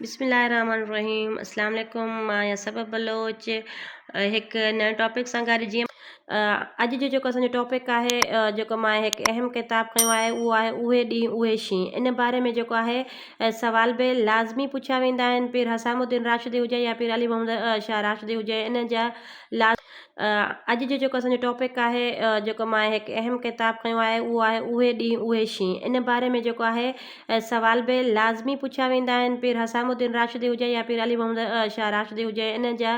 بسم الله الرحمن الرحيم اسلام عليڪم مان آهيان سبب بلوچ هڪ نئين ٽاپڪ سان گڏ جيئن اڄ جو جيڪو اسان جو ٽاپڪ آهي جيڪو مان هڪ اهم ڪتاب کنيو آهي اهو آهي اهي ڏينهن اهي شينهن ان باري ۾ جيڪو آهي سوال به لازمي پڇيا ويندا آهن پير حسام الدين راشدي هجي يا پير علي محمد شاهه راشدي هجي ان جا اڄ جو جيڪو اسان جو ٽاپڪ آهي جيڪو مان هڪ اهم ڪتاب کنيو آهي اهو آهي اهي ڏينهن اهي شينهن ان باري ۾ جيڪو آهي سوال به لازمي پڇيا ويندا آهن پير حسام الدين راشدي هجي يا پير علي محمد شاهه راشدي هجي ان جا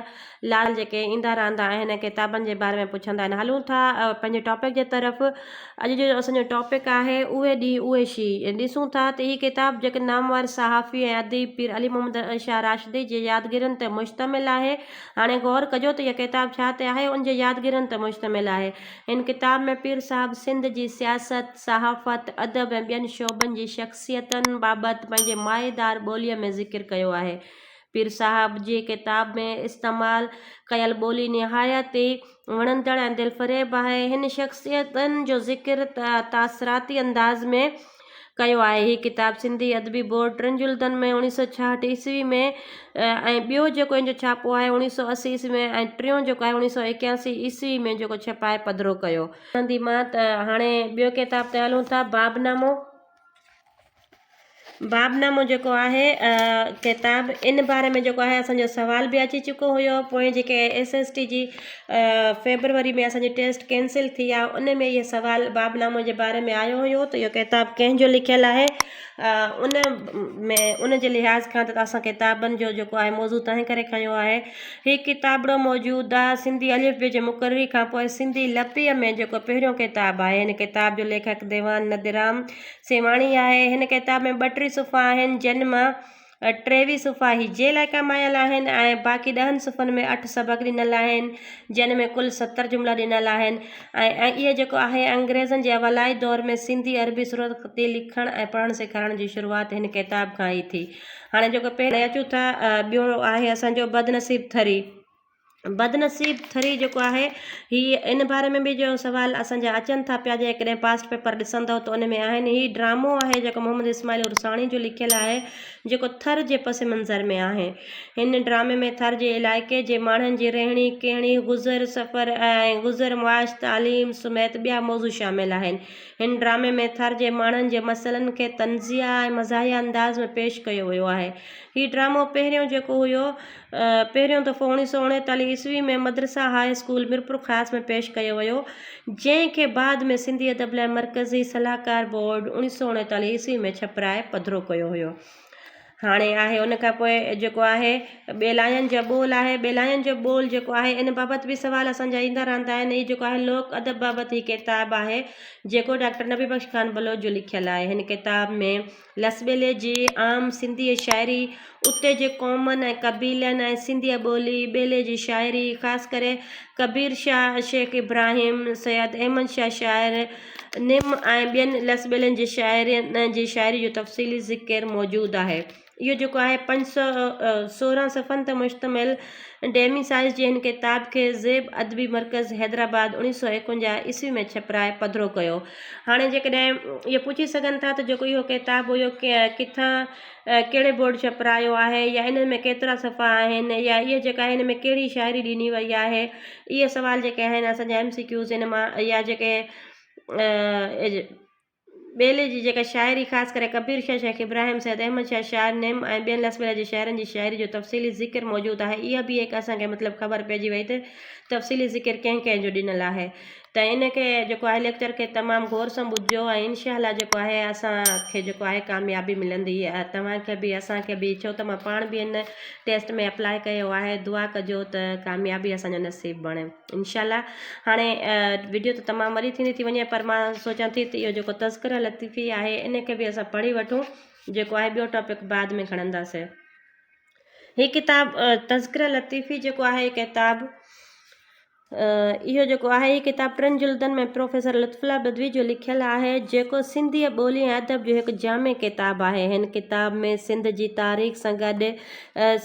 لال جيڪي ايندا رهندا آهن ڪتابن جي باري ۾ پڇندا آهن هلون ٿا پنهنجي ٽاپڪ جي طرف اڄ جو اسان جو ٽاپڪ آهي اهي ڏينهن اهي شينهن ڏسون ٿا ته هي ڪتاب جيڪي نامور صحافي ۽ اديب پير علي محمد شاهه راشدي جي يادگيرين تي مشتمل آهي هاڻي غور ڪجو ته اها ڪتاب ڇا تي آهي؟ ان جي يادگيرين تي مشتمل آهي. هن ڪتاب ۾ پير صاحب سنڌ جي سياست، صحافت، ادب ۽ ٻين شعبن جي شخصيتن بابت پنهنجي مائيدار ٻوليء ۾ ذڪر ڪيو آهي. پير صاحب جي ڪتاب ۾ استعمال ڪيل ٻولي نهايت ئي وڻندڙ ۽ دلفريب آهي. هن شخصيتن جو ذڪر تاثراتي انداز ۾ ڪيو آهي. هي ڪتاب سنڌي ادبي بورڊ ٽن جلدن ۾ اوڻيهه سؤ ڇاهٺ عيسوي ۾ ۽ ٻيو جيڪو ان جو ڇاپو آهي اوڻيهه سؤ 80 عيسوي ۾ ۽ ٽيون جيڪو آهي اوڻيهه سؤ ايڪياسي عيسوي ۾ جيڪو ڇپائي پڌرو ڪيو. ڪندي مان ته هاڻي ٻيو ڪتاب تي هلون ٿا بابنامو. بابنامو جيڪو آهي ڪتاب ان باري ۾ جيڪو آهي اسان جو سوال به اچي چڪو هيو پوئين جيڪي ايس ايس ٽي جي فيبروري ۾ اسان جي ٽيسٽ ڪينسل ٿي آ ان ۾ اهي سوال بابنامو جي باري ۾ آيو هيو ته اهو ڪتاب ڪنهن جو لکيل آهي ان ۾ ان جي لحاظ کان ته اسان ڪتابن جو جيڪو آهي موضوع تنهن ڪري کنيو آهي هي ڪتابڙو موجوده سنڌي الف بي جي مقرري کان پوء سنڌي لپيء ۾ جيڪو پهريون ڪتاب آهي هن ڪتاب جو ليکڪ ديوان نديرام سيوهاڻي آهي. هن ڪتاب ۾ 32 صفحا آهن، جن مان 23 صفحا هجي لاء ڪم آيل آهن ۽ باقي ڏهن صفحن ۾ اٺ سبق ڏنل آهن، جن ۾ ڪل 70 جملا ڏنل آهن ۽ اهي جيڪو آهي انگريزن جي اولائي دور ۾ سنڌي عربي صورتخطي لکڻ ۽ پڙهڻ سيکارڻ جي شروعات هن ڪتاب کان ئي ٿي. هاڻي جيڪو پهرين اچون ٿا ٻيو آهي اسان جو بدنصيب ٿري. بدنصيب ٿري جيڪو آهي هي ان باري ۾ به جو سوال اسان جا اچن ٿا پيا جيڪڏهن پاسٽ پيپر ڏسندو ته ان ۾ آهن هي ڊرامو آهي جيڪو محمد اسماعيل عرساڻي جو لکيل آهي جيڪو ٿر جي پس منظر ۾ آهي هن ڊرامي ۾ ٿر جي علائقي جي ماڻهن جي رهڻي ڪهڻي گذر سفر ۽ گذر معاش تعليم سميت ٻيا موضوع شامل آهن هن ڊرامي ۾ ٿر جي ماڻهن جي مسئلن کي طنزيه ۽ مزاحيه انداز ۾ پيش ڪيو ويو آهي هي ڊرامو پهريون جيڪو هيو پهريون دفعو 1939 عيسوي ۾ مدرسه هاء اسڪول ميرپورخاص ۾ پيش ڪيو ويو، جنهن کي بعد ۾ سنڌي ادب لاء مرڪزي صلاحڪار بورڊ 1939 عيسوي ۾ ڇپرائي پڌرو ڪيو هيو. هاڻي آهي ان کان پوء جيڪو آهي ٻيلاين جا ٻول آهي ٻيلاين جو ٻول جيڪو آهي ان بابت به سوال اسان جا ايندا رهندا آهن هي جيڪو آهي لوڪ ادب بابت هي ڪتاب آهي جيڪو ڊاڪٽر نبي بخش خان بلوچ جو لکيل آهي هن ڪتاب ۾ لسٻيلي جي عام سنڌيء شاعري، اتي جي قومن ۽ قبيلن ۽ سنڌيء ٻولي، ٻيلي جي شاعري، خاص ڪري ڪبير شاهه، شيخ ابراهيم، سيد احمد شاهه شاعر، نم ۽ ٻين لسٻيلن جي شاعرن جي شاعري جو تفصيلي ذڪر موجود آهي. اهو جيڪو آهي 516 صفحن تي مشتمل ڊيمي سائيز جي هن ڪتاب کي زيب ادبي مرڪز حيدرآباد 1951 عيسوي ۾ ڇپرائي پڌرو ڪيو. هاڻي جيڪڏهن اهو پڇي سگهن ٿا ته جيڪو اهو ڪتاب هيو ڪٿان ڪهڙي بورڊ ڇپرايو آهي يا ان ۾ ڪيترا صفحا آهن يا اهي جيڪا آهي ان ۾ ڪهڙي شاعري ڏني وئي آهي اهي سوال جيڪي آهن اسان جا ايم سي ڪيوز ان مان يا جيڪي ٻيلي جي جيڪا شاعري خاص ڪري ڪبير شاهه، شيخ ابراهيم، سيد احمد شاهه شاهه نيم ۽ ٻين لسٻيلا جي شاعرن جي شاعري جو تفصيلي ذڪر موجود آهي اها به هڪ اسان کي مطلب خبر پئجي وئي ته تفصيلي ذڪر ڪنهن ڪنهن جو ڏنل آهي ته ان کي جيڪو آهي ليڪچر کي تمام غور سان ٻڌجو ۽ انشاء الله جيڪو آهي اسان کي جيڪو آهي ڪاميابي ملندي توهان کي به اسان کي به ڇو ته مان پاڻ به ان ٽيسٽ ۾ اپلاء ڪيو آهي دعا ڪجو ته ڪاميابي اسان جو نصيب بڻي انشاء الله هاڻي وڊيو ته تمام وڏي ٿيندي ٿي وڃي پر مان سوچان ٿي ته اهو جيڪو تذڪره لطيفي آهي ان کي به اسان پڙهي وٺون جيڪو آهي ٻيو ٽاپڪ بعد ۾ کڻنداسين هي ڪتاب تذڪره لطيفي جيڪو آهي ڪتاب اهو جيڪو آهي هي ڪتاب ٽن جلدن ۾ پروفيسر لطف الله بدوي جو لکيل آهي، جيڪو سنڌيء ٻولي ۽ ادب جو هڪ جامع ڪتاب آهي. هن ڪتاب ۾ سنڌ جي تاريخ سان گڏ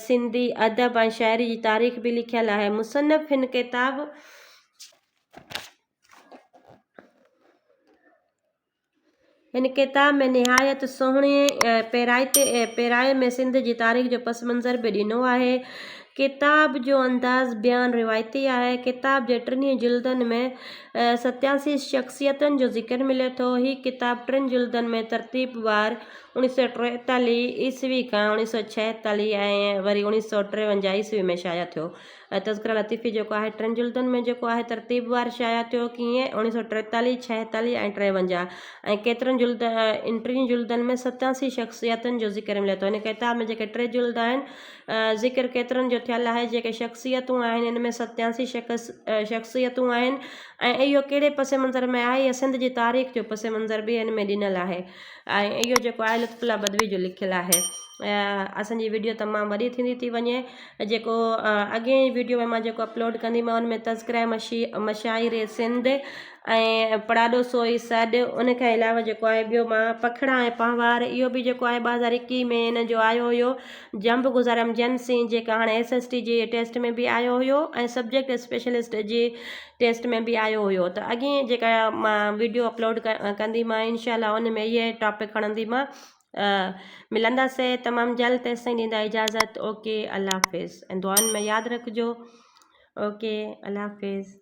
سنڌي ادب ۽ شاعري جي تاريخ به لکيل آهي. مصنف هن ڪتاب. هن ڪتاب ۾ نهايت سهڻي پيرائي ۾ سنڌ جي تاريخ جو پس منظر به ڏنو آهي. ڪتاب جو انداز بيان روايتي آهي. ڪتاب جي ٽنهي جلدن ۾ 87 شخصيتن جو ذڪر ملي ٿو. هي ڪتاب ٽن جلدن ۾ ترتيبوار اوڻيهه سؤ ٽيتاليهه عيسوي کان اوڻيهه سؤ ڇهيتاليهه ۽ وري اوڻيهه سؤ ٽيونجاهه عيسوي ۾ شايع ٿيو. ۽ تذڪره لطيفي جيڪو آهي ٽن جلدن ۾ جيڪو آهي ترتيبوار شايع ٿيو ڪيئن اوڻيهه سؤ ٽيتاليهه، ڇهيتاليهه ۽ ٽيونجاهه ۽ ڪيترن جلد ان ٽن جلدن ۾ 87 شخصيتن جو ذڪر ملي ٿو. هن ڪتاب ۾ جيڪي ٽي جلد آهن ذڪر ڪيترن جو ٿيل آهي جيڪي شخصيتون آهن ان ۾ 87 شخص شخصيتون آهن ۽ اهو ڪهڙي پس منظر ۾ آهي اها سنڌ جي تاريخ جو پس منظر به ان ۾ ڏنل آهي ۽ اهو جيڪو آهي لطف الله بدوي جو لکيل آهي. اسان جي وڊيو تمام وڏي ٿيندي ٿي وڃي جيڪو اڳئين وڊيو ۾ مان جيڪو اپلوڊ ڪنديمانو ان ۾ تذڪره مشاهير سنڌ ۽ پڙاڏو سوئي سڏ ان کان علاوه جيڪو آهي ٻيو مان پکڙا ۽ پنهوار اهو به جيڪو آهي 2021 ۾ ان جو آيو هيو جنب گذاريم جن سين جيڪا هاڻي ايس ايس ٽي جي ٽيسٽ ۾ به آيو هيو ۽ سبجيڪٽ اسپيشلسٽ جي ٽيسٽ ۾ به آيو هيو ته اڳئين جيڪا مان وڊيو اپلوڊ ڪنديمان انشاء الله ان ۾ اهي ٽاپڪ کڻنديمان ملنداسي تمام جلد تيستائين ڏيندا اجازت اوڪي الله حافظ ۽ دعائن ۾ ياد رکجو اوڪي الله حافظ.